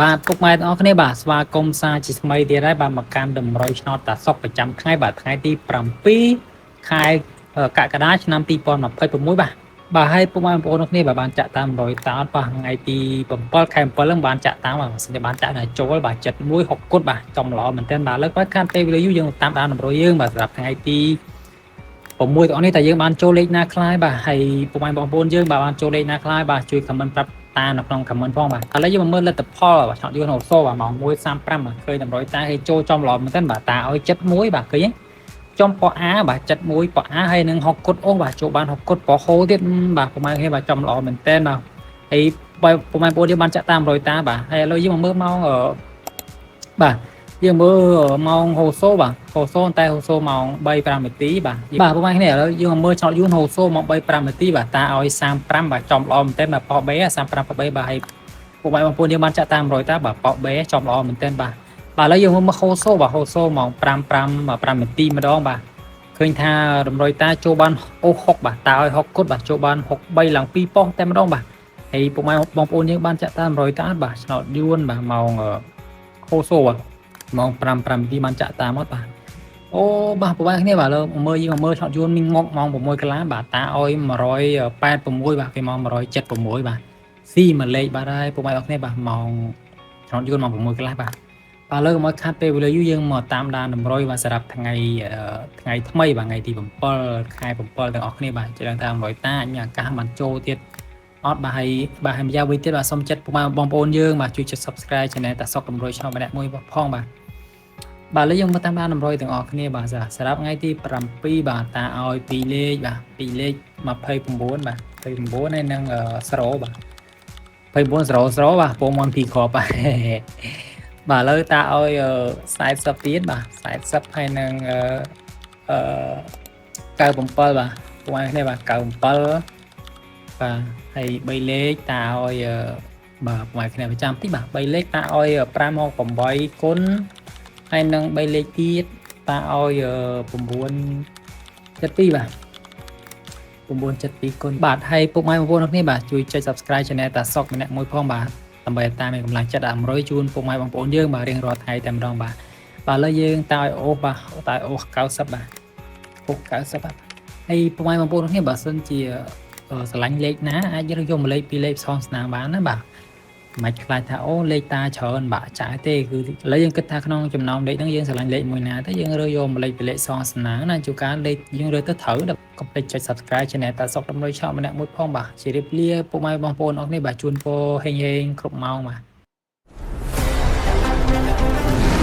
បាទពុកម៉ែទាំងអស់គ្នាបាទស្វាគមន៍សាជាថ្មីទៀតហើយបាទមកកាន់តម្រុយឆ្នោតតាសុកប្រចាំថ្ងៃបាទថ្ងៃទី7ខែកក្កដាឆ្នាំ2026បាទបាទហើយពុកម៉ែបងប្អូនទាំងគ្នាបាទបានចាក់តាមតម្រុយតោតបាទថ្ងៃទី7ខែ7ហ្នឹងបានចាក់តាមបាទសិនជាបានចាក់ដល់ចូលបាទ71 6គុតបាទចំល្អមែនទែនបាទលើកបាទខានពេលវេលាយូរយើងតាមដានតម្រុយយើងបាទសម្រាប់ថ្ងៃទី6ទាំងអស់នេះតើយើងបានចូលលេខណាខ្លះបាទហើយពុកម៉ែបងប្អូនយើងបាទបានចូលលេខណាខ្លះបាទជួយ comment ប្រាប់តានៅក្នុង comment ផងបាទឥឡូវយើងមកមើលលទ្ធផលបាទឆាត់យន្តអូសូបាទម៉ោង1:35បាទឃើញតម្រុយតាគេចូលចំល្អមែនទែនបាទតាឲ្យ71បាទឃើញទេចំប៉អាបាទ71ប៉អាហើយនឹង6គុតអូបាទចូលបាន6គុតប៉ហូទៀតបាទពុកម៉ែគ្នាបាទចំល្អមែនទែនបាទហើយពុកម៉ែបងប្អូនយើងបានចាក់តាមរយតាបាទហើយឥឡូវយើងមកមើលម៉ោងបាទយើងមើលម៉ោងហូសូបាទហូសូតែហូសូម៉ោង3:05នាទីបាទបាទពុកម៉ែគ្នាឥឡូវយើងមកមើលឆ្នោតយួនហូសូម៉ោង3:05នាទីបាទតាឲ្យ35បាទចំល្អមែនទែនបាទប៉បេ35ប៉បេបាទហើយពុកម៉ែបងប្អូនយើងបានចាក់តាមរយតាបាទប៉បេចំល្អមែនទែនបាទបាទឥឡូវយើងមើលហូសូបាទហូសូម៉ោង5 5 5នាទីម្ដងបាទឃើញថារំរយតាចូលបានអូ6បាទតាឲ្យ6គុតបាទចូលបាន63ឡើង2ប៉ុស្តិ៍តែម្ដងបាទហើយពុកម៉ែបងប្អូនយើងបានចាក់តាមរយតាបាទឆ្នោតយួនបាទម៉ោងហូសូបាទម៉ោង5 5នាទីបានចាក់តាមអត់បាទអូបាទប្រហែលគ្នាបាទលើមើលយើងមើលឆ្នោតយួនមីងងកម៉ោង6កន្លះបាទតាឲ្យ186បាទគេមក176បាទស៊ីមួយលេខបាទហើយពុកម៉ែបងប្អូនគ្នាបាទម៉ោងឆ្នោតយួនម៉ោង6កន្លះបាទបាទលើកុំឲ្យខាត់ពេលវេលាយូរយើងមកតាមដានតម្រុយបាទសម្រាប់ថ្ងៃថ្ងៃថ្មីបាទថ្ងៃទី7ខែ7ទាំងអស់គ្នាបាទច្រឹងតាមរយតាមានឱកាសបានចូលទៀតអត់បាទហើយបាទហើយម្យ៉ាងវិញទៀតបាទសូមចិត្តពុកម៉ែបងប្អូនយើងបាទជួយចុច Subscribe Channel តាសុកតម្រុយឆ្នោតម្នាក់មួយផងបាទបាទឥឡូវយើងមកតាមដានតម្រុយទាំងអស់គ្នាបាទសម្រាប់ថ្ងៃទី7បាទតាឲ្យ2លេខបាទ2លេខ29បាទ29ហើយនឹង0បាទ29 0 0បាទពងមន់2គ្រាប់បាទបាទឥឡូវតាឲ្យ40ទៀតបាទ40ហើយនឹងអឺ97បាទពួកឯងនេះបាទ97បាទហើយ3លេខតាឲ្យបាទពួកឯងគ្នាប្រចាំតិចបាទ3លេខតាឲ្យ5មក8គុណហើយនឹង3លេខទៀតតាឲ្យ9 72បាទ972គុណបាទហើយពុកម៉ែបងប្អូនគ្នាបាទជួយចុច Subscribe Channel តាសុកម្នាក់មួយផងបាទដើម្បីតាមមានកម្លាំងចិត្តដល់100ជូនពុកម៉ែបងប្អូនយើងបាទរៀងរាល់ថ្ងៃតែម្ដងបាទបាទឥឡូវយើងតើឲ្យអូសបាទតើអូស90បាទអូស90បាទហើយពុកម៉ែបងប្អូនគ្នាបើសិនជាស្រឡាញ់លេខណាអាចរើសយកមួយលេខពីរលេខផ្សងស្នាបានណាបាទមិនខ្លាចថាអូលេខតាច្រើនបាក់ចាយទេគឺឥឡូវយើងគិតថាក្នុងចំណោមលេខហ្នឹងយើងស្រឡាញ់លេខមួយណាទៅយើងរើសយកមួយលេខពីរលេខសងស្នាណាជួនកាលលេខយើងរើសទៅត្រូវដល់កុំភ្លេចចុច Subscribe Channel តាសុកតម្រុយឆក់ម្នាក់មួយផងបាទជម្រាបលាពុកម៉ែបងប្អូនអរគ្នាបាទជូនពរហេងហេងគ្រប់ម៉ោងបាទ។